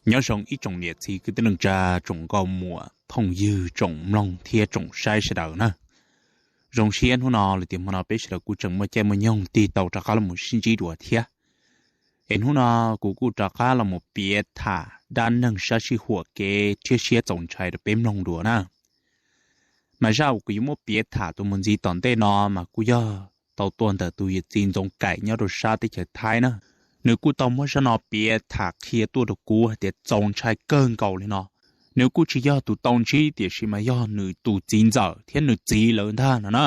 Nyob zoo ib tsoom niam txiv kwv tij neej tsa, tsoom nkauj muam phooj ywg, tsoom mloog thiab tsoom saib sawv daws na. Zoo siab hnub no los tias hmo no peb sawv daws kuj tseem muaj caij muaj nyoog tig tau rov qab los sib ntsib dua thiab. Es hnub no kuv kuj rov qab los piav tham dab neeg sab sij huam kev rhiab siab txaus ntshai rau peb mloog dua na. Mas zaj uas kuv yuav muab piav tham tuaj mus ntxiv tom ntej no mas kuj yog tau tuaj ntawm tus yawm txiv Ntxoov Kaim nyob rau sab teb chaws Thaib na. Nws kuj tau muab zaj no piav tham qhia tuaj rau kuv hais tias txaus ntshai kawg nkaus li no. Nws kuj tsis yog tus tau ntsib tiam sis mas yog nws tus txiv ntxawm thiab nws txiv lawv ntag no na.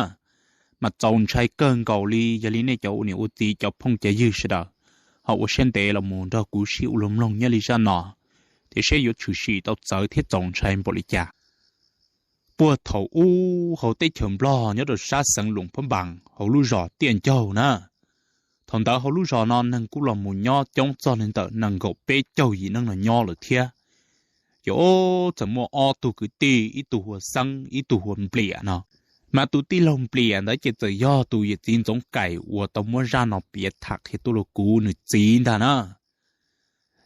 Mas txaus ntshai kawg nkaus li, yog li nej cov ua niam ua txiv cov phooj cov ywg sawv daws ho ua siab ntev los mus nrog kuv sib ua luag mloog nyob li zaj no, tias seb yuav tshwm sim tau txawv thiab txaus ntshai npaum li cas. Puag thaum ub hauv teb chaws Nplog nyob rau sab xeev Luam Phab Npas hauv lub zos Tiaj Ncaug na, thaum ntawd hauv lub zos no neeg kuj los mus nyob coob txog li ntawm nees nkaum peb caug yim neeg los nyob lawm thiab. Ces ob txawm muaj ob tug kwv tij, ib tug hu ua Xeeb, ib tug hu ua Npliam no. Mas tus tij laug Npliam ntawd ces txawm yog tus yawm txiv Ntxoov Kaim uas tau muab zaj no piav tham qhia tuaj rau kuv nws txiv ntag na.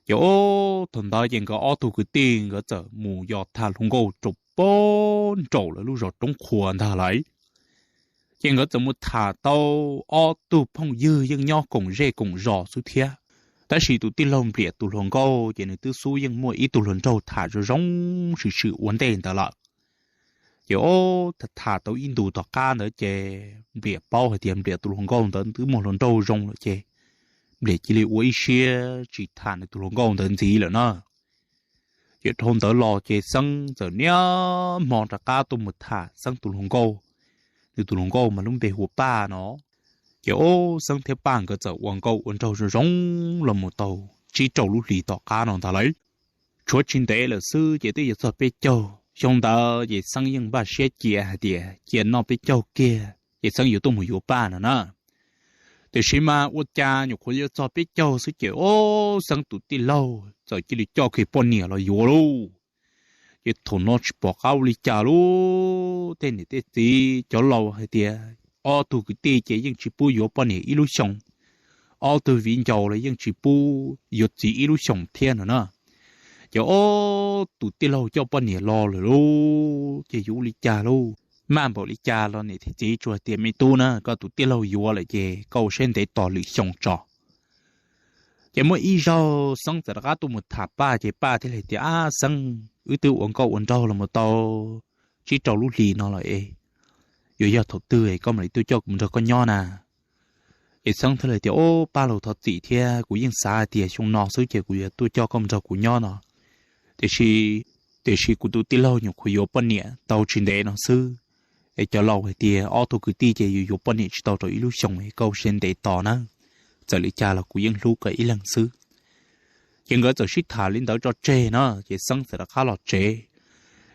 Ces ob thaum ntawd ces nkawd ob tug kwv tij nkawd txawm mus yos tham hluas nkauj rau puag nraum lawv lub zos Roob Qhua ntag lauj. Ces nkawd txawm mus tham tau ob tug phooj ywg yeej nyob koom zej koom zos xwb thiab. Tab sis tus tij laug Npliam tus hluas nkauj ces nws twb xub yeej muaj ib tug hluas nraug tham zoo zoo swm swm ua ntej ntawd lawm. Ces ob tham tau ib ntus tom qab ntawd ces Npliam paub hais tias Npliam tus hluas nkauj ntawd twb muaj hluas nraug zoo lawm ces Npliam cia li ua ib siab tsis tham nws tus hluas nkauj ntawd ntxiv lawm na. Ces dhau ntawd los ces Xeeb txawm niaj hmo rov qab tuaj mus tham Xeeb tus hluas nkauj. Nws tus hluas nkauj mas lub npe hu ua Paj no. Ces ob Xeeb thiab Paj nkawd txawm ua nkauj ua nraug zoo zoo los mus tau tsib rau lub hlis tom qab no ntag lauj. Tshuav tsis ntev lawm xwb ces twb yuav txog peb caug. Xyoo ntawd ces Xeeb yeej npaj siab cia hais tias cia noj peb caug kiag ces Xeeb yuav tuaj mus yuav Paj no na. Tiam sis mas ua cas nyuam qhuav yuav txog peb caug xwb ces ob Xeeb tus tij laug txawm cia li coj kiag poj niam los yuav lauj. Ces thaum no tsis pom qab ua li cas lauj, tej niam tej txiv cov laus hais tias ob tug kwv tij ces yeej tsis pub yuav poj niam ib lub xyoos, ob tug viv ncaus los yeej tsis pub yuav txiv ib lub xyoos thiab no na. Ces ob tus tij laug coj poj niam los lawm lauj, ces yuav ua li cas lauj? Maj npaum li cas los niam thiab txiv tsuas tias me tub na, koj tus tij laug yuav lawm ces koj ua siab ntev tos lwm xyoo tso. Ces muaj ib zaug Xeeb txawm rov qab tuaj mus tham Paj ces Paj thiaj li tias, Ab Xeeb, wb twb ua nkauj ua nraug los mus tau tsib rau lub hlis no lawm es yuav yog thaum twg es koj mam li tuaj coj kuv mus nrog koj nyob na? Ces Xeeb thiaj li tias, Ob Paj laus, thov txim thiab, kuv yeej xav hais tias xyoo no xwb ces kuv yuav tuaj coj koj mus nrog kuv nyob no. Tiam sis, tiam sis kuv tus tij laug nyuam qhuav yuav poj niam tau tsis ntev no xwb, es cov laus hais tias ob tug kwv tij ces yuav yuav poj niam tsis tau rau ib lub xyoos es koj ua siab ntev tos na, txawm li cas los kuv yeej hlub koj ib leeg xwb. Ces nkawd txawm sib tham li ntawd tso tseg na ces Xeeb txawm rov qab los tsev.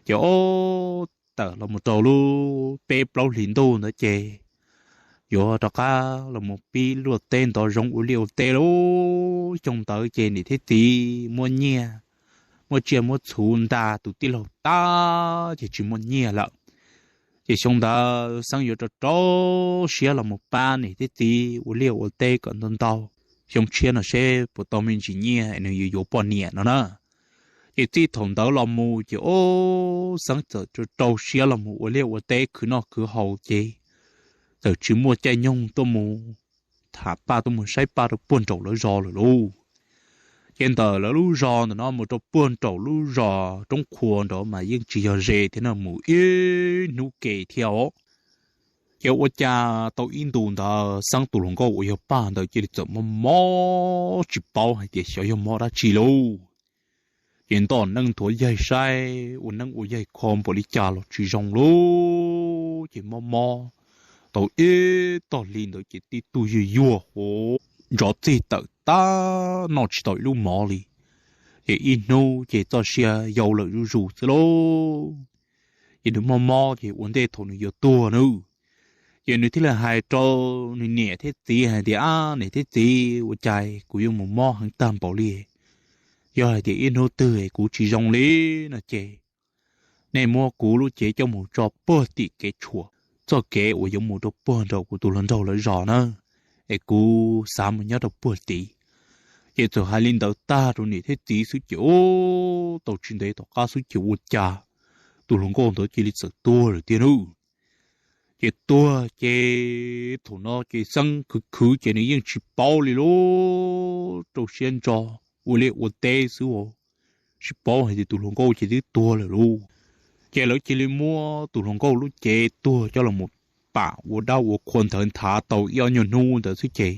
Ces ob tawm los mus rau lub peb plaub hlis ntuj ntawd ces yuav rov qab los mus pib luaj teb ntov zoov ua liaj ua teb lauj. Xyoo ntawd ces niam thiab txiv muab nyiaj, muab tsiaj muab txhuv nta tus tij laug tag ces tsis muaj nyiaj lawm. Ces xyoo ntawd Xeeb yuav rau rau siab los mus pab niam thiab txiv ua liaj ua teb kom ntau ntau, xyoo tshiab no seb puas tau me ntsis nyiaj nws yuav yuav poj niam no na. Ces txij thaum ntawd los mus ces ob Xeeb txawm rau rau siab los mus ua liaj ua teb khwv noj khwv haus ces txawm tsis muaj caij nyoog tuaj mus tham Paj, tuaj mus saib Paj rau puag nraum lawv zos lawm lauj. Ces ntawm lawv lub zos ntawm no mus rau puag nraum lub zos Roob Qhua nraud mas yeej tsis yog ze thiab no, mus ib hnub ke thiab os. Ces ua cas tau ib ntus ntawd Xeeb tus hluas nkauj uas yog Paj ntawd cia li txawm mob mob tsis paub hais tias xyov yog mob dab tsi lauj. Ces nto neeb nthuav yaig saib, ua neeb ua yaig kho npaum li cas los tsis zoo lauj. Ces mob mob tau ib tog hli ntawd ces tib tug yuag yuag hauv ntsov txig tawm tag, noj tsis tau ib lub mov li. Ces ib hnub ces txoj sia yau lawm zuj zus xwb lauj. Ces nws mob mob ces ua ntej thaum nws yuav tuag nawb, ces nws thiaj li hais rau nws niam thiab txiv hais tias, Ab niam thiab txiv, ua cas kuv yuav mus mob heev tag npaum li? Yog hais tias ib hnub twg kuv tsis zoo li no ces nej muab kuv lub cev coj mus tso puag tim kev tshuam, txoj kev uas yuav mus rau puag nraum kuv tus hluas nraug lawv zos na, es kuv xav mus nyob rau puag tid. Ces txawm hais li ntawd tag rau niam thiab txiv xwb ces ub, tau tsis ntev tom qab xwb ces ua cas tus hluas nkauj ntawd cia li txawm tuag lawm tiag nawb. Ces tuag ces thaum no ces Xeeb khwv khwv ces nws yeej tsis paub li lauj, rau siab ntso ua liaj ua teb xwb, tsis paub hais tias tus hluas nkauj ces twb tuag lawm lauj. Ces lawv cia li muab tus hluas nkauj lub cev tuag coj los pam ua dab ua qhua ntawd nthav tau ib ob nyuag hnub ntawd xwb ces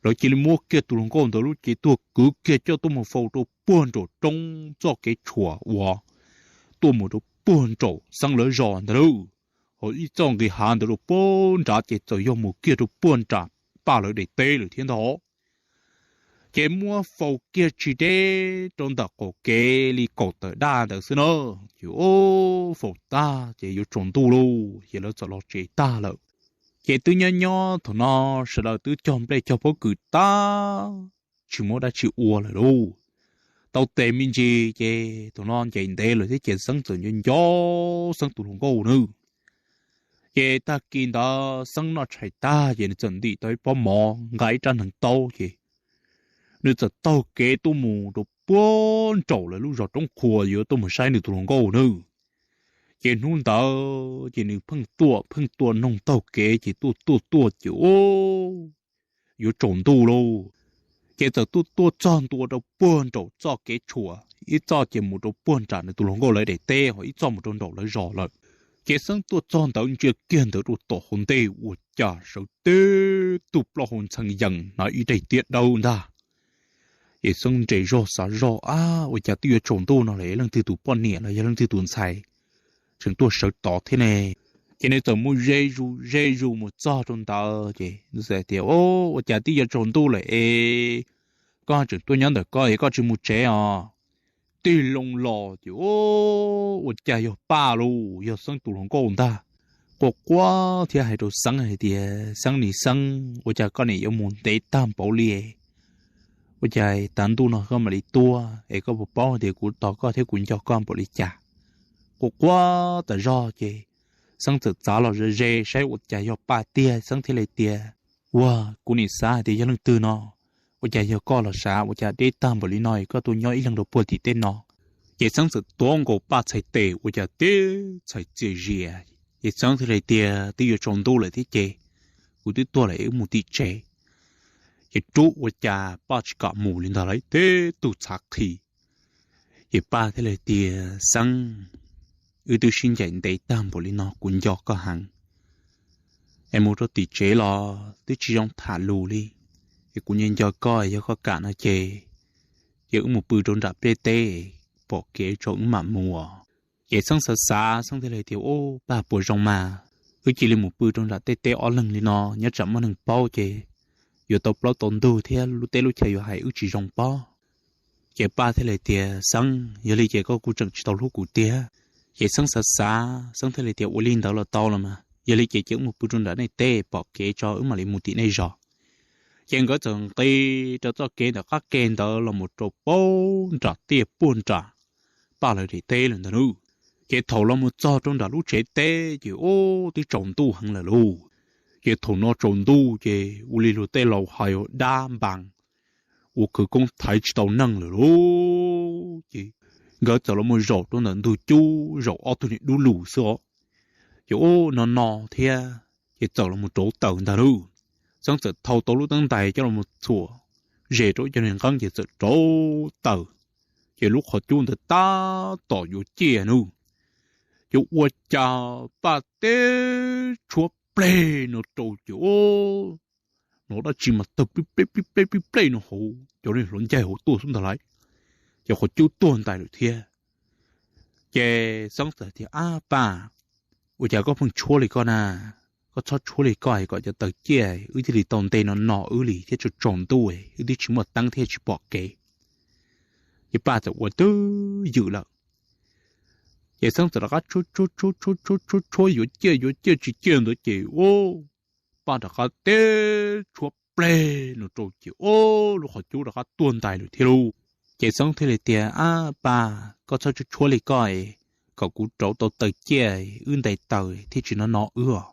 lawv cia li muab kiag tus hluas nkauj ntawd lub cev tuag kwv kiag coj tuaj mus faus rau puag nraum roob txoj kev tshuam uas tuaj mus rau puag nraum Xeeb lawv zos ntag lauj. Ho ib txoj nqis hav ntawd rau puag nrad ces txawm yog mus kiag rau puag nram Paj lawv daim teb lawm thiab ntag. Ces muab faus kiag tsis deb rau ntawm qaum kev li kaum tawm daj ntawd xwb na. Ces faus tag ces yuav tsaus ntuj lauj ces lawv txawm los tsev tag lawm. Ces twb nyob nyob thaum no sawv daws twb cog nplej cog pob kws tag, tsis muaj dab tsi ua lawm lauj. Tau tes me ntsis ces thaum no ncaim ntev lawm thiab ces Xeeb txawm nco nco Xeeb tus hluas nkauj nawb. Ces tag kis ntawd Xeeb noj tshais tag ces nws txawm ntim tau ib pob mov nqa ib rab hneev taub ces nws txawm taug kev tuaj mus rau puag nraum lawv lub zos roob qhua yuav tuaj mus saib nws tus hluas nkauj nawb. Ces hnub ntawd ces nws pheej tuaj pheej tuaj noog taug kev ces tuaj tuaj tuaj ces yuav tsaus ntuj lauj. Ces txawm tuaj tuaj txog ntua rau puag nraum txoj kev tshuam, ib txoj ces mus rau puag nram nws tus hluas nkauj lawv daim teb ho ib txoj mus rau nraum lawv zos lawm. Ces Xeeb tuaj txog ntawd ntsia kiag ntawd rau tom hauv ntej ua cas sawv tib tug plaub hau ntxhee yees hnav ib daim tiab dawb ntag. Ces Xeeb nres zog xav zog, ab, ua cas twb yuav tsaus ntuj no lawm leej twg tus poj niam los yog leej twg tus ntxhais tseem tuaj sawv tod thiab ne? Ces nws txawm mus ze zus ze zus mus txog rau ntawd ces nws txawm tias, ua cas twb yuav tsaus ntuj lawm es koj tseem tuaj nyob ntawm ko es koj tsis mus tsev os? Tig loo los ces ua cas yog Paj lauj, yog Xeeb tus hluas nkauj ntag. Quaj quaj thiab hais rau Xeeb hais tias, Xeeb, niam Xeeb, ua cas koj niam yuav mus ntev tag npaum li? Ua cas tav ntuj no koj mam li tuaj es koj puas paub hais tias kuv tos koj thiab kuv nco koj npaum li cas? Quaj quaj tas zog ces Xeeb txawm txav los ze ze saib ua cas yog Paj tiag, Xeeb thiaj li tias, ua, kuv nim xav hais tias yog leej twg no, ua cas yog koj los sav, ua cas deb tag npaum li no koj tuaj nyob ib leeg rau puag tim tej no? Ces Xeeb txawm tuav nkaus Paj txhais tes ua cas tib txhais txias zias. Ces Xeeb thiaj li tias, twb yuav tsaus ntuj lawm thiab ces kuv twb tuaj lawm es wb mus tim tsev. Ces rub ua cas Paj tsis kam mus li ntag lauj, tib tug txhav qhi. Ces Paj thiaj li tias, Xeeb, wb twb sib ncaim ntev tag npaum li no kuv nco koj heev, es mus rau tim tsev los twb tsis zoo tham lus li. Es kuv nco nco koj, yog koj kam no ces, ces wb mus pw rau nram tej teb, pom kev tso wb mam mus. Ces Xeeb xav xav Xeeb thiaj li tias, ub, Paj, puas zoo mas wb cia li mus pw rau nram tej teb ob leeg li no, nyob tsam muaj neeg paub ces yuav tau plaub tau ntug thiab lub teb lub chaw yuav hais wb tsis zoo pob. Ces Paj thiaj li tias, Xeeb, yog li ces koj kuj tseem tsis tau hlub kuv tiag. Ces Xeeb xav xav Xeeb thiaj li tias, ua li ntawd los tau los mas, yog li ces cia wb mus pw rau nram nej teb pom kev tso wb mam li mus tim nej zos. Ces nkawd txawm nqis rau txoj kev ntawm qab ke ntawd los mus rau puag nram tiaj puag nram Paj lawv daim teb lawm ntag nawb. Ces thaum los mus txog rau nram lub tsev teb ces ub twb tsaus ntuj heev lawm lauj. Ces thaum no tsaus ntuj ces ua li luag tej laus hais, dab npas, ua khawv koob thaiv tsis tau neeg lawm lauj. Ces nkawd txawm los mus zaum rau ntawm ntug cub zaum ob tug niag dub lus xwb os. Ces ub no no thiab, ces txawm los mus rauv taws ntag lauj. Xeeb txawm thau tau lub teeb ntais coj los mus txhuam zes rau ib co niag nqeeb ces txawm rauv taws. Ces lub qhov cub ntawd tab tom yuav ciaj nawb, ces ua cas Paj teb tshuab pleg no rau ces hnov dab tsi mas tawg pib plej pib plej pib plej no hauv cov niag hluav ncaig hauv tuaj xwb ntag lauj. Ces qhov cub tuag ntais lawm thiab. Ces Xeeb txawm tias, ab Paj, ua cas koj pheej tshuab li koj na? Koj txhob tshuab li koj es kom cov taws ciaj wb thiaj li tau nte no no wb li thiab, tsaus tsaus ntuj wb twb tsis muaj teeb thiab tsis pom kev. Ces Paj txawm ua twj ywm lawm. Ces Xeeb txawm rov qab tshuab tshuab tshuab tshuab tshuab tshuab yuav ciaj yuav ciaj tsis ciaj ntawd ces ub, Paj rov qab teb tshuab pleg no rau ces ub lub qhov cub rov qab tuag ntais lawm thiab lauj. Ces Xeeb thiaj li tias, ab Paj, koj txhob tshuab tshuab li koj es kom kuv rauv tau taws ciaj wb nte taws thiaj tsis no no wb os.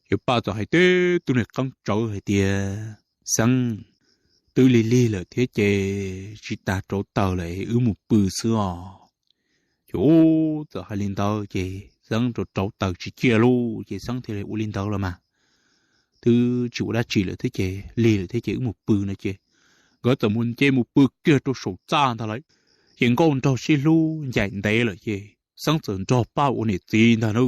Ces Paj txawm hais tib tug niag qeeb tsawv hais tias, Xeeb, twb lig lig lawm thiab ces tsis tas rauv taws lawm, wb mus pw xwb os. Ces txawm hais li ntawd ces Xeeb rauv rauv taws tsis ciaj lauj, ces Xeeb thiaj li ua li ntawd los mas, twb tsis ua dab tsi lawm thiab ces lig lawm thiab ces wb mus pw no ces nkawd txawm mus nce mus pw kiag rau saum txaj ntag lauj. Ces nkauj nraug sib hlub ncaim ntev lawm ces Xeeb txawm nrog Paj ua niam txiv ntag na.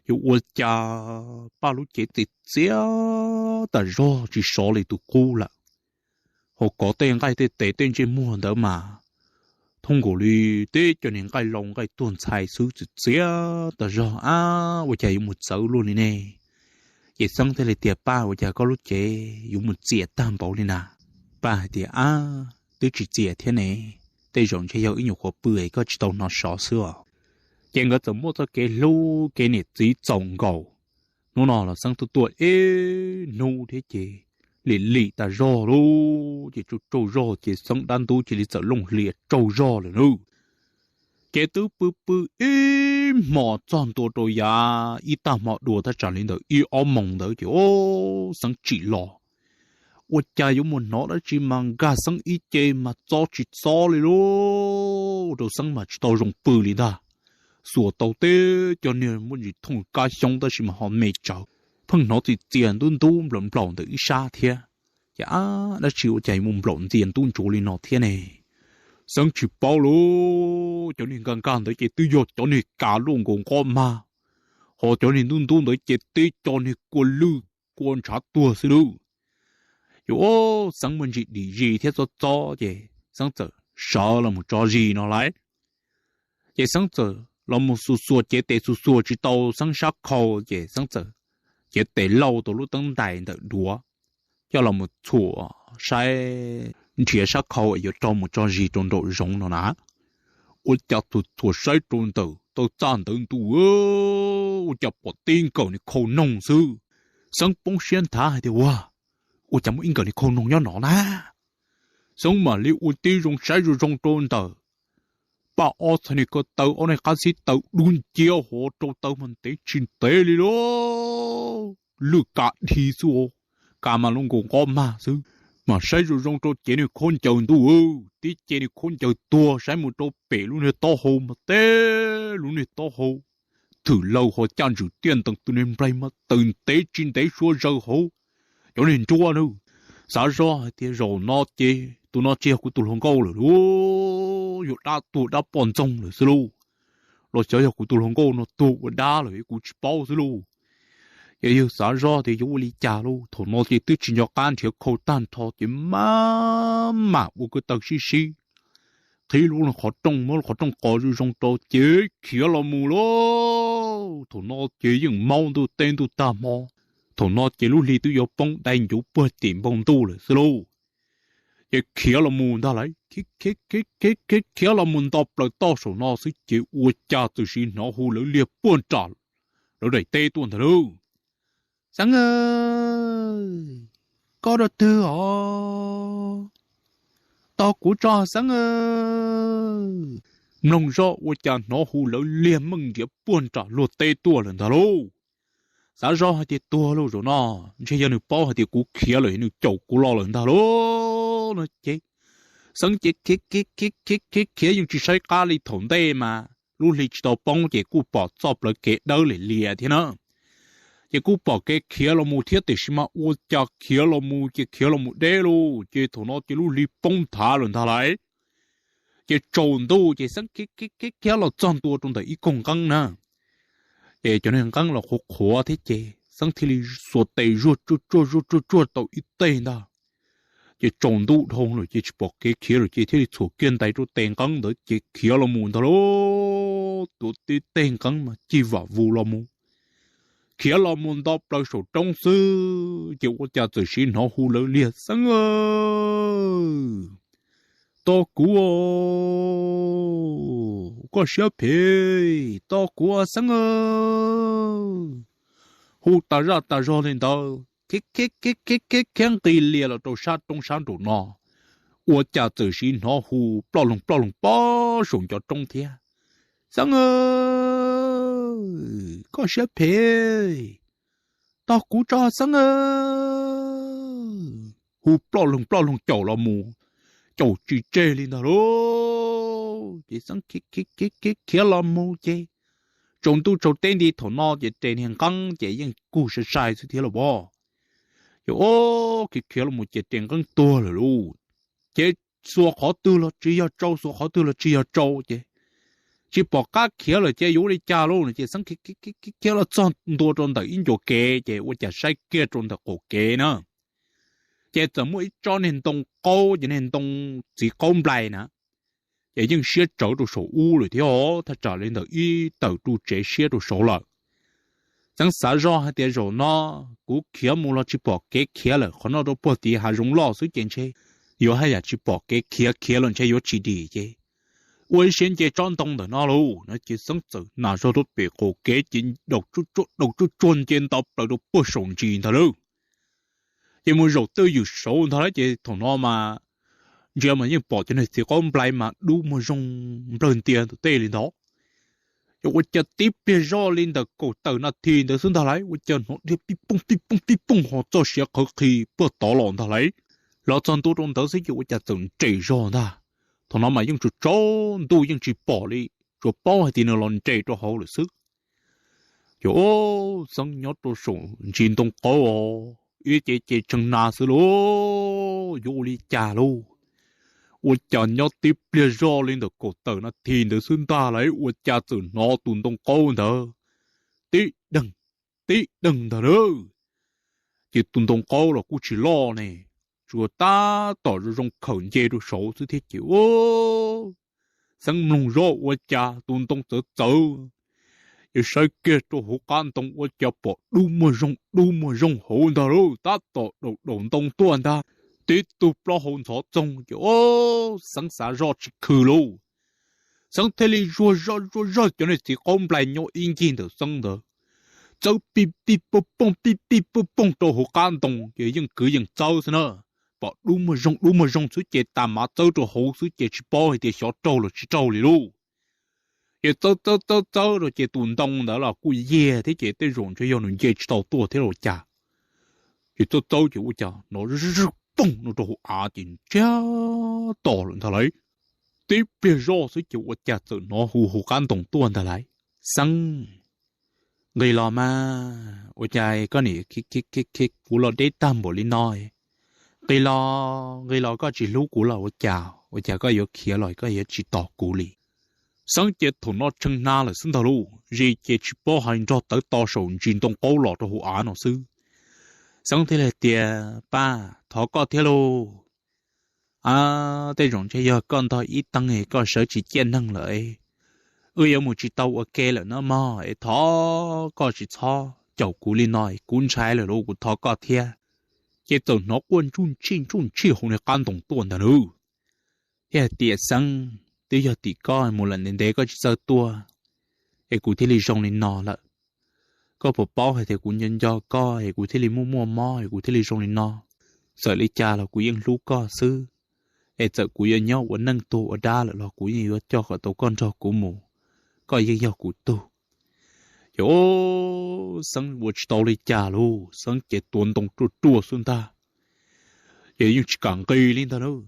Yuav ua cas Paj lub cev txias txias tas zog tsis sov li tus qub lawm. Ho kov tej nqaij tej tes tej ntsej muag ntawd mas thooj nkaus li tib cov niag nqaij laus nqaij tuag ntxhais xwb, txias txias tas zog, ab ua cas yuav mus txawv luaj li ne? Ces Xeeb thiaj li tias, Paj, ua cas koj lub cev yuav mus txias tag npaum li na? Paj hais tias, Ab, twb tsis txias thiab ne, tej zaum ntshe yog ib nyuam qhuav pw es koj tsis tau hnov sov xwb os. Ces nkawd txawm muaj txoj kev hlub kev niam txiv txaus nkaus. Hnub no los Xeeb tuaj tuaj ib hnub thiab ces lim lim tas zog lauj, ces tsaug tsaug zog ces Xeeb dab ntub cia li txawm looj hlias tsaug zog lawm nawb. Ces twb pw pw ib hmos txog ntua rau yav ib tag hmo dua thaj tsam li ntawm ib ob moos ntawd ces o, Xeeb tsim los, ua cas yuav mus hnov dab tsi mas nkag Xeeb ib ce mas txob tsis txob li lauj, rau Xeeb mas tsis tau zoo pw li ntag. Xuas tau teb cov niag muaj ntsis thooj kab xyoob tab sis mas ho me tsawv, pheej hnov txias txias ntub ntub nplaum nplaum ntawm ib sab thiab. Ces ab, dab tsi ua cas mus nplaum ntxias ntub ntsuav li no thiab ne? Xeeb tsis paub lauj, cov niag nkag nkag ntawd ces twb yog cov niag kav luaj nkaus nqov mag, ho cov niag ntub ntub ntawd ces tib co niag kua lwj kua ntshav tuag xwb lauj. Ces o, Xeeb muaj ntsis dim zis thiab txob txob ces Xeeb txawm sawv los mus tso zis no lauj. Ces Xeeb txawm los mus xuas xuas cev tes xuas xuas tsis tau Xeeb sab khau ces Xeeb txawm cev tes lauj tau lub teeb ntais ntawm duav coj los mus txhuam saib nrhiav sab khau es yuav rau mus tso zis rau nraum zoov no na. Ua cas txhuam txhuam saib rau ntawm taw txaj ntawd ntuj, ua cas pom tib nkawm niag khau noog xwb. Xeeb poob siab nthav hais tias, Ua, ua cas muaj ib nkawm niag khau noog nyob no na? Xeeb mam li ua tib zoo saib zoo zoo rau ntawm Paj ob txhais niag ko taw, ob niag qab xib taw dub nciab hov rau taw mas ntev tsis ntev li lauj, lwj kav dhi xwb, kav mas luaj nkaus nqov mag xwb. Mas saib zoo zoo rau cev niag khaub ncaws ntuj, tib ce niag khaub ncaws tuag saib mus rau pem lub niag taub hau mas teb lub niag taub hau thwm laug ho caj ntswm tiaj ntees, tus niag nplaig mas taws ntev tsis ntev suav zaws hauv cov niag nruab na. Xav zoj hais tias zaum no ces tus no tsis yog kuv tus hluas nkauj lawm lauj, yog dab tuag dab poj ntxoog lawm xwb lauj, los xyov yog kuv tus hluas nkauj no tuag ua dab lawm kuv tsis paub xwb lauj. Ces yawg xav zoj tias yuav ua li cas lauj, thaum no ces twb tsis nco qab nrhiav khau tag nrho ces maj mam ua ko taw sib sib, qhib lub qhov rooj, muab lub qhov rooj qos zoo zoo rau ces khiav los mus lauj. Thaum no ces yeej maub ntuj teb ntuj tag hmo, thaum no ces lub hli twb yuav poob dai ncuv puag tim npoo ntuj lawm xwb lauj. Ces khiav los mus ntag lauj, khiav los mus nto plaws toj saum no xwb ces ua cas txawm sim hnov hu lawv liag puag nram lawv daim teb tuaj ntag lauj. Xeeb aw, koj rau twg os? Tos kuv tso Xeeb aw. Mloog zoj ua cas hnov hu lawv liag meej nriav puag nram luag teb tuaj lawm ntag lauj. Xav zoj hais tias tuag lauj, zaum no ntshe yog nws paub hais tias kuv khiav lawm nws caum kuv los lawm ntag lauj no ces Xeeb ces khiav khiav khiav khiav khiav khiav yeej tsis saib qab li thaum ntej mas lub hli tsis tau poob ces kuj pom txoj plawv kev dawb li lias thiab na. Ces kuj pom kev khiav los mus thiab tiam sis mas ua cas khiav los mus ces khiav los mus deb lauj, ces thaum no ces lub hli poob nthav lawm ntag lauj. Ces tsaus ntuj ces Xeeb khiav khiav khiav khiav los txog ntua rau ntawm ib koog nqeeb na. Ces cov niag nqeeb los qhuav qhuav thiab ces Xeeb thiaj li xuas tes zuag tsuag tsuag zuag tsuag tsuag tau ib teg ntag. Ces tsaus ntuj dhau lawm ces tsis pom kev khiav lawm ces thiaj li txhuam kiag ntais rau tes nqeeb ntawd ces khiav los mus ntag lauj. Tuav tib teg nqeeb mas cig vam vus los mus, khiav los mus nto plaws saum roob xwb ces ua cas txawm sim hnov hu lawv liag, Xeeb aw, tos kuv, koj siab phem, tos kuv Xeeb aw. Hu tas zaj tas zog li ntawd khiav khiav khiav khiav khiav khiav nqis lias los rau sab roob sab nraum no, ua cas txawm sim hnov hu ploj loog ploj loog pob saum ncov roob thiab, Xeeb aw, koj siab phem, tos kuv tso Xeeb aw. hu ploj loog ploj loog caum los mus, caum tsis tseg li ntag lauj. Ces Xeeb khiav khiav khiav khiav los mus ces tsaus ntuj tsaus teb nti thaum no ces res niag nqeeb ces yeej kub sai sai xwb thiab los as. Ces ua khiav khiav los mus ces res nqeeb tuag lawm lauj. Ces xuas qhov twg los tsis yog tsau, xuas qhov twg los tsis yog tsau ces tsis pom qab khiav lawm ces yuav ua li cas lauj no. Ces Xeeb khiav khiav los txog ntua rau ntawm ib ncua kev ces ua cas saib kiag rau ntawm qaum kev na, ces txawm muaj ib tsob niag ntoo qaub, ces niag ntoo txiv qaub nplai na, ces yeej siab tsawv rau saum ub lawm thiab, thaj tsam li ntawm ib tawm ru tsev siab rau saud lawm. Xeeb xav zoj hais tias zaum no kuv khiav mus los tsis pom kev khiav lawm, qhov no rau puag tim hav zoov loj xwb ces ntshe yuav haj yam tsis pom kev khiav, khiav los ntshe yuav tsis dim ces ua ib siab nce tsob ntoo ntawm no lauj no. Ces Xeeb txawm nas zog rau pem qaum kev ces daus tsuj tsuag nce nto plaws rau puag saum ntsis ntag lauj. Ces mus zaum twj ywm saud ntag lauj, ces thaum no mas ntsia mas yeej pom cov niag txiv qaub nplai mas dub muag zoo nplawg ntia ntawm tej li ntawd. Ces ua cas tib pliag zoj li ntawm kaum tawm nas this ntawd xwb ntag lauj, ua cas hnov dhia pij pooj pij pooj pij pooj ho txoj sia qhawv qhi puag tod los ntag lauj. Los txog ntua rau ntawd xwb ces ua cas txawm nres zog ntag. Thaum no mas yeej tsaus tsaus ntuj yeej tsis pom li, tsuas paub hais tias nws los nres rau hauv lawm xwb. Ces Xeeb nyob rau saum ntsis ntoo qaub os, ib ce ces tshee na xwb lauj, yuav ua li cas lauj. Ua cas nyob tib pliag zoj li ntawm kaum tawm nas this ntawd xwb ntag lauj, ua cas txawm hnov tus ntoo qaub ntawd tib deeg, tib deeg ntag lauj. Ces tus ntoo qaub los kuj tsis loj ne, tsuas tab tom zoo zoo khawm nce rau saud xwb thiab ces Xeeb mloog zoj ua cas tus ntoo txawv txawv, ces saib kiag rau hauv qab ntoo ua cas pom dub muag zoo dub muag zoo hauv ntag lauj, tab tom daum daum ntoo tuaj ntag. Tib tug plaub hau ntxhov txoog ces Xeeb xav zoj tsis khw lauj. Xeeb thiaj li zuag zoj zuag zog cov niag txiv qaub nplai nyob ib ncig ntawm Xeeb ntawd, txawb pij pij pooj pooj pij pij pooj pooj rau hauv qab ntoo ces yeej kwv yees txawb xwb na. Pom dub muag zoo dub muag zoo xwb ces tas mav txawb rau hauv xwb ces tsis paub hais tias xyov raug los tsis raug li lauj. Ces txawb txawb txawb txawb rau ces tus ntoo ntawd los kuj yiag thiab ces tej zaum ntshe yog nws nce tsis tau tuaj thiab los cas. Ces txawb txawb ces ua cas hnov zoj pooj no rau hauv av ces ntsiag to lawm ntag lauj. Tib pliag zoj xwb ces ua cas txawm hnov hu hauv qab ntoo tuaj ntag lauj, Xeeb, nqis los mas, ua cas koj nim khiav khiav khiav kuv los deb tag npaum li no? Nqis los, nqis los koj tsis hlub kuv los ua cas? Ua cas koj yuav khiav los koj yuav tsis tos kuv li? Xeeb ces thaum no tshee hna lawm xwb ntag lauj, zis ces tsis paub hais nrog tawv to saum ntsis ntoo qaub los rau hauv av no xwb. Xeeb thiaj li tias, Pab, thov koj thiab lauj. A, tej zaum ntshe yog koj ntog ib teeg koj sawv tsis ciaj neeg lawm, wb yuav mus tsis tau ua ke lawm no mog, es thov koj tsis txhob caum kuv li no, kuv ntshai lawm lauj, kuv thov koj thiab. Ces txawm hnov quaj ntsuj ntshij ntsuj ntshij hauv niag qab ntoo tuaj ntag lauj. Thiaj hais tias, Xeeb, twb yog tim koj mus lawm ntev ntev koj tsis txawj tuaj, es kuv thiaj li zoo li no lawm. Koj puas paub hais tias kuv nco nco koj es kuv thiaj li muaj muaj mob es kuv thiaj li zoo li no. Txawm li cas los kuv yeej hlub koj xwb, es txawm kuv yuav nyob ua neej tuag ua dab lawm los kuv yeej yuav coj kom tau koj nrog kuv mus, koj yeej yog kuv tug. Ces Xeeb ua tsis tau li cas lauj, Xeeb ces tuav ntoo ruaj ruaj xwb ntag, ces yeej tsis kam nqis li ntag lauj.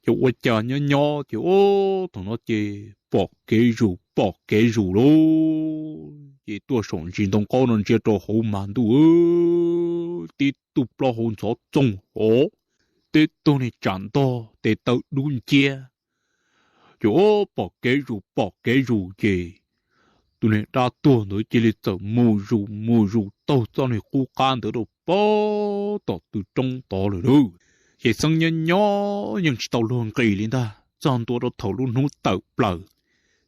Ces ua cas nyob nyob ces thaum no ces pom kev zus pom kev zus lauj, ces tuaj saum ntsis ntoo qaub no ntsia rau hauv mas ntuj, tib tug plaub hau ntxhov txoog hov, tib tug niag tsam ntog tes taw dub nciab. Ces pom kev zus pom kev zus ces tus niag dab tuag ntawd cia li txawm mus zus mus zus taug txoj niag qub qab ntawd rau pem tom tw roob tod lawm lauj. Ces Xeeb nyob nyob yeej tsis tau luag nqis li ntag, txog ntua rau thaum lub hnub tawm plaws,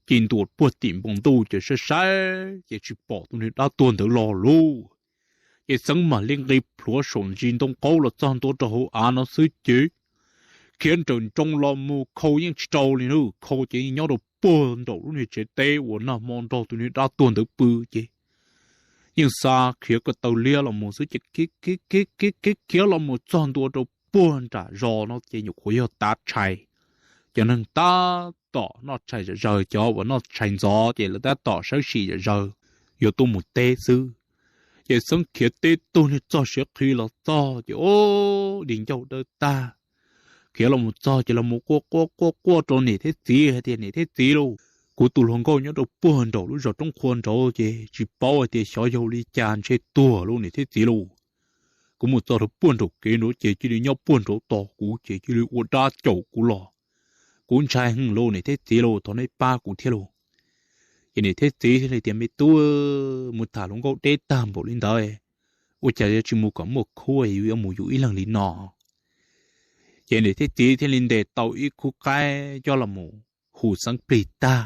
ci ntua puag tim npoo ntuj ces saib saib ces tsis pom tus niag dab tuag ntawd los lauj. Ces Xeeb mam li nqis plhuav saum ntsis ntoo qaub los txog ntua rau hauv av no xwb ces khiav nrawm nroos los mus khau yeej tsis rau li na, khau ces nyob rau puag nraum lub niag tsev teb uas nag hmo nrog tus niag dab tuag ntawd pw ces yeej xa khiav ko taw liab los mus xwb ces khiav khiav khiav khiav khiav los mus txog ntua rau puag nram zos no ces nyuam qhuav yog tav tshais. Cov neeg tab tom noj tshais zom zaws, cov uas noj tshais ntxov ces lawv tab tom sawb sim zom zaws yuav tuaj mus teb xwb. Ces Xeeb khiav tib tug niag txog siav qhi los txog ces ua li ncauj dawb tag. Khiav los mus txog ces los mus quaj quaj quaj quaj rau niam thiab txiv hais tias, Niam thiab txiv lauj, kuv tus hluas nkauj nyob rau puag nraum lub zos roob qhua nraud ces tsis paub hais tias xyov yog li cas ntshe tuag lauj niam thiab txiv lauj. Kuv mus txog rau puag nraum kev nraud ces cia li nyob puag nraud tos kuv ces cia li ua dab caum kuv los. Kuv ntshai heev lauj niam thiab txiv lauj, thov neb pab kuv thiab lauj. Ces niam thiab txiv thiaj li tias, Me tub, mus tham hluas nkauj deb tag npaum li ntawd, ua cas yuav tsis mus kom muaj khub, yus yuav mus yus ib leeg li no? Ces niam thiab txiv thiaj li ntes tau ib khub qaib coj los mus hu Xeeb plig tag.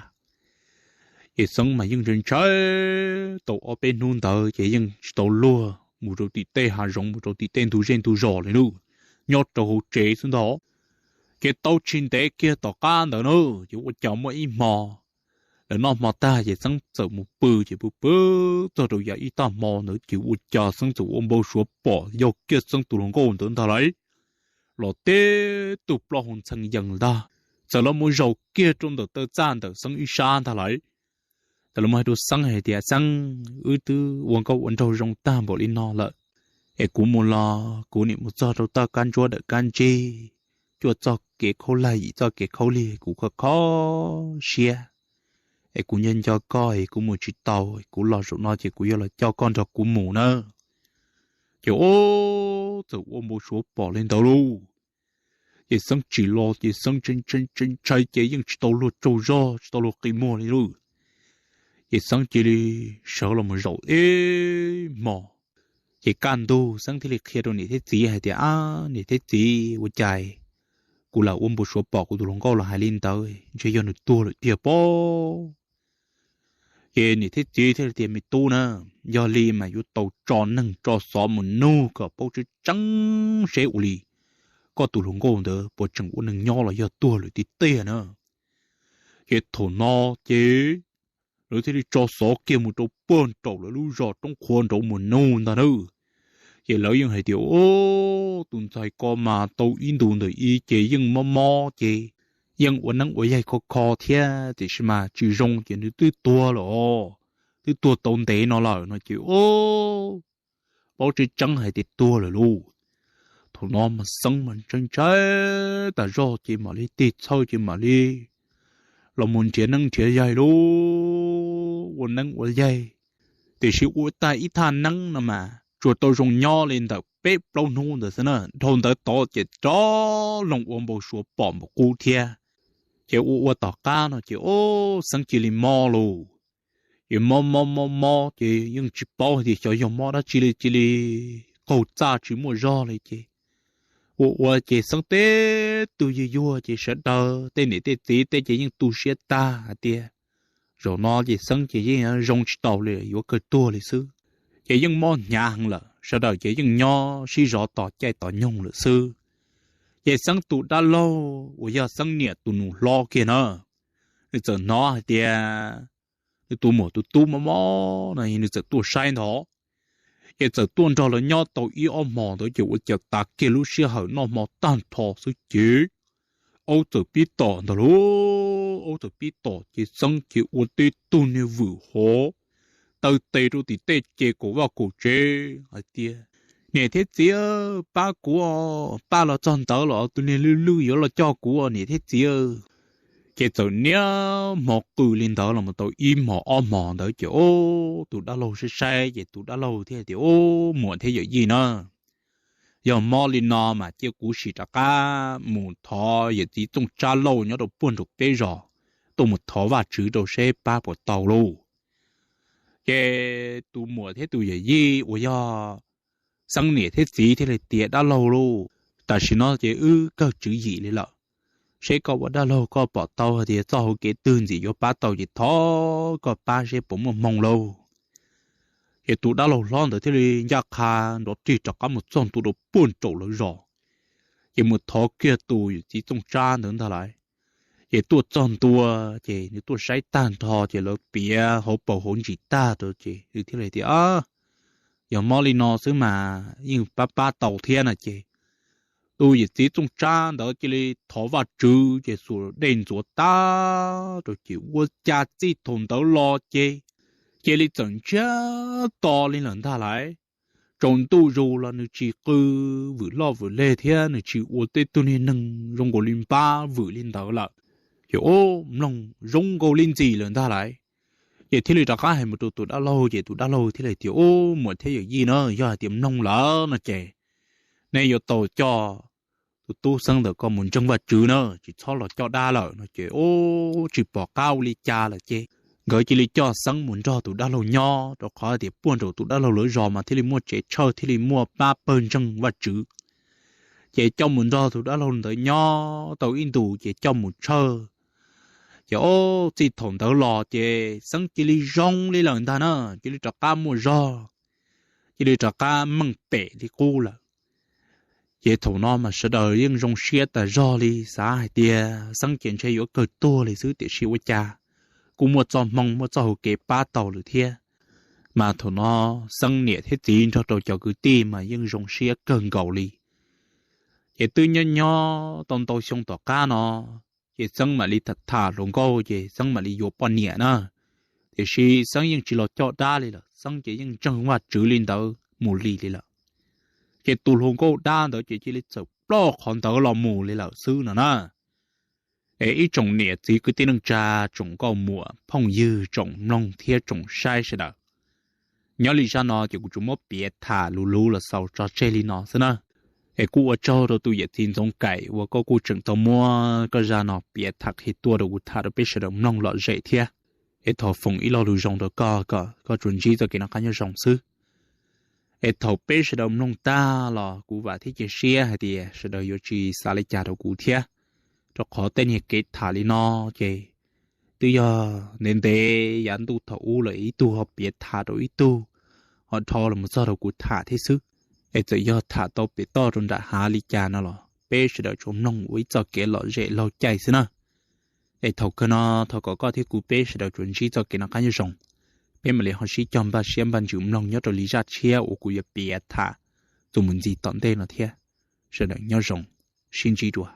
Ces Xeeb mas yeej ntshai ntshai tau ob peb hnub ntawd ces yeej tsis tau luag mus rau tim tej hav zoov, mus rau tim tej ntug zej ntug zos li lauj, nyob rau hauv tsev xwb ntag. Ces tau tsis ntev kiag tom qab ntawd na, ces ua cas muaj ib hmo lawv noj hmo tag ces Xeeb txawm mus pw, ces pw pw txog rau yav ib tag hmo ntawd ces ua cas Xeeb txawm ua npau suav pom yog kiag Xeeb tus hluas nkauj ntawd ntag lauj, los tib tug plaub hau ntxhee yees ntag, txawm los mus zaum kiag rau ntawm taw txaj ntawm Xeeb ib sab ntag lauj. Txawm los mus hais rau Xeeb hais tias, Xeeb, wb twb ua nkauj ua nraug zoo tag npaum li no lawm, es kuv mus los kuv niam mus txog rau toj kab ntsuab dawm kab ntsig, cuaj txoj kev khaub lig yim txoj kev khaub lig, kuv kho kho siab, es kuv nco nco koj es kuv mus tsis tau, kuv los zaum no ces kuv yuav los coj koj nrog kuv mus na. Ces ua txawm ua npau suav pom li ntawd lauj. Ces Xeeb tsim los ces Xeeb ntshai ntshai ces yeej tsis tau luag tsaug zog tsis tau luag qi muag li lauj. Ces Xeeb cia li sawv los mus zaum ib hmo. Ces kaj ntug Xeeb thiaj li qhia rau niam thiab txiv hais tias, Ab, niam thiab txiv, ua cas kuv lam ua npau suav pom kuv tus hluas nkauj los hais li ntawd, ntshe yog nws tuag lawm tiag pob. Ces niam thiab txiv thiaj li tias, Me tub na, yog li mas yuav tau tso neeg tso xov mus nug kom paub tseeb tseeb seb ua li koj tus hluas nkauj ntawd puas tseem ua neeg nyob los yog tuag lawm tiag tiag na. Ces thaum no ces lawv thiaj li tso xov kiag mus rau puag nraum lawv lub zos roob qhua nraud mus nug ntag na. Ces lawv yeej hais tias, Tus ntxhais ko mas tau ib ntus ntawm ib ces yeej mob mob ces yeej ua neeb ua yaig kho kho thiab, tiam sis mas tsis zoo ces nws twb tuag lawm os, twb tuag tau ntev no lawm no ces paub tseeb tseeb hais tias tuag lawm lauj. Thaum no mas Xeeb mas ntshai ntshai tas zog ces mam li tig txhawj ces mam li los mus nrhiav neeb nrhiav yaig lauj, ua neeb ua yaig. Tiam sis ua tag ib thaj neeb no mas tsuas tau zoo nyob li ntawm peb plaub hnub ntawd xwb na, dhau ntawd tod ces rov loo ua npau suav pom npaum qub thiab. Ces ua ua tom qab no ces ub Xeeb cia li mob lauj. Ces mob mob mob mob ces yeej tsis paub hais tias xyov yog mob dab tsi li, cia li qaug txaj tsis muaj zog li ces ua ua ces Xeeb tib tug yuag yuag ces sawv daws tej niam tej txiv tej ces yeej tu siab tag hais tias zaum no ces Xeeb ces yeej zoo tsis taus li, yuav kawg tuag li xwb. Ces yeej mob hnyav heev lawm, sawv daws ces yeej nyob sib zov tos caij tos nyoog lawm xwb. Ces Xeeb tus dab laug uas yog Xeeb niam tus nus hlob kiag na, nws txawm hnov hais tias nws tus muam tus tub mob mob no nws txawm tuaj saib ntag. Ces txawm tuaj nrog lawv nyob tau ib ob hmos ntawd ces ua cas tas kiag lub sij hawm noj hmo tag nrho xwb ces aub txawm pib tom ntag lauj. Aub txawm pib tom ces Xeeb ces ua tib tug niag vwm hov taw tes rau tim tej ces kaum vaj kaum tsev hais tias, Niam thiab txiv, pab kuv, paj los txog ntawd los tus niag lwj lwj yuav los coj kuv niam thiab txiv. Ces txawm niaj hmo qw li ntawd los tau ib hmos ob hmos ntawd ces ub tus dab laug saib saib ces tus dab laug thiaj tias, Ub, muam thiab yawm yij na, yog mob li no mas cia kuv sim rov qab mus thov yawm txiv Txooj Tsab Lauj nyob rau puag nraum peb zos tuaj mus thov Vajtswv rau seb pab puas tau lauj. Ces tus muam thiab tus yawm yij uas yog Xeeb niam thiab txiv thiaj li tias, Dab laug lauj, tam sim no ces wb kawg tswv yim li lawm. Seb koj ua dab laug koj pom tau hais tias txoj hauv kev twg ntxim yuav pab tau ces thov koj pab seb puas muaj hmoo lauj. Ces tus dab laug hlob ntawd thiaj li ncaj qha nrov rig rov qab mus txog ntua rau puag nraum lawv zos, ces mus thov kiag tus yawm txiv Txooj Tsab ntawd ntag lauj. Ces tuaj txog ntua, ces nws tuaj saib tag nrho ces lawv piav hauv paus hauv ntsis tag rau ces nws thiaj li tias, Yog mob li no xwb mas yeej pab pab tau thiab no ces tus yawm txiv Txooj Tsab ntawd cia li thov Vajtswv ces xuas dej ntxuav tag rau ces ua cas txij thaum ntawd los ces cia li txawm ntsiag to li lawm ntag lauj. Tsaus ntuj zus los nws tsis qw vwm loj vwm leg thiab nws tsis ua tej tug niag neeg zoo nkaus li npab vwm li ntawd lawm. Ces ub, mloog zoo nkaus li ntxim lawm ntag lauj. Ces thiaj li rov qab hais mus rau tus dab laug, ces tus dab laug thiaj li tias, Ub, muam thiab yawm yij na, yog hais tias mloog lawm no ces nej yuav tau coj tus tub Xeeb ntawm koj mus ntseeg Vajtswv na, tsis txhob los coj dab lawm no. Ces ub, tsis pom qab ua li cas lawm ces nkawd cia li coj Xeeb mus nrog tus dab laug nyob, rau qhov tias puag nraum tus dab laug lawv zos mas thiaj li muaj tsev church thiaj li muaj pab pawg ntseeg Vajtswv. Ces coj mus nrog tus dab laug ntawd nyob tau ib ntus ces coj mus church. Ces ub, txij thaum ntawd los ces Xeeb cia li zoo li lawm ntag na, cia li rov qab muaj zog, cia li rov qab meej pem li qub lawm. Ces thaum no mas sawv daws yeej zoo siab tas zog li, xav hais tias Xeeb ces ntshe yuav kawg tuag li xwb, tiam sis ua cas kuj muaj txoj hmoo muaj txoj hauv kev pab tau lawm thiab. Mas thaum no Xeeb niam thiab txiv nrog rau cov kwv tij mas yeej zoo siab kawg nkaus li. Ces twb nyob nyob tau ntau xyoo tom qab no, ces Xeeb mam li tham hluas nkauj ces Xeeb mam li yuav poj niam na. Tiam sis Xeeb yeej tsis los coj dab li lawm, Xeeb ces yeej ntseeg Vajtswv li ntawd mus li li lawm. Ces tus hluas nkauj dab ntawd ces cia li txawm ploj qhov ntawd los mus li lawm xwb no na. Es ib tsoom niam txiv kwv tij neej tsa, tsoom nkauj muam phooj ywg, tsoom mloog thiab tsoom saib sawv daws, nyob li zaj no ces kuv tsuas muab piav tham luv luv los xaus tso tseg li no xwb na. Es kuj ua tsaug rau tus yawm txiv Ntxoov Kaim uas koj kuj tseem tau muab koj zaj no piav tham qhia tuaj rau kuv tham rau peb sawv daws mloog lom zem thiab. Es thov foom ib lo lus zoo rau koj kom koj tsuas ntsib txoj kev noj qab nyob zoo xwb. Es thaum peb sawv daws mloog tag los kuv vam thiab cia siab hais tias sawv daws yuav tsis xav li cas rau kuv thiab, rau qhov tej niag kev tham li no ces twb yog ntev ntev yav ntuj thaum ub lawm ib tug ho piav tham rau ib tug, ho dhau los mus txog rau kuv tham thiab xwb. Es txawm yog tham tau pem toj rau nram hav li cas no los peb sawv daws tsuas mloog ua ib txoj kev lom zem laug caij xwb na. Es thaum kawg no thov kom koj thiab kuv peb sawv daws tsuas ntsib txoj kev noj qab nyob zoo. Peb mam li ho sib cog npaj siab npaj ntsws mloog nyob rau li zaj tshiab uas kuv yuav piav tham txuas mus ntxiv tom ntej no thiab. Sawv daws nyob zoo, sib ntsib dua.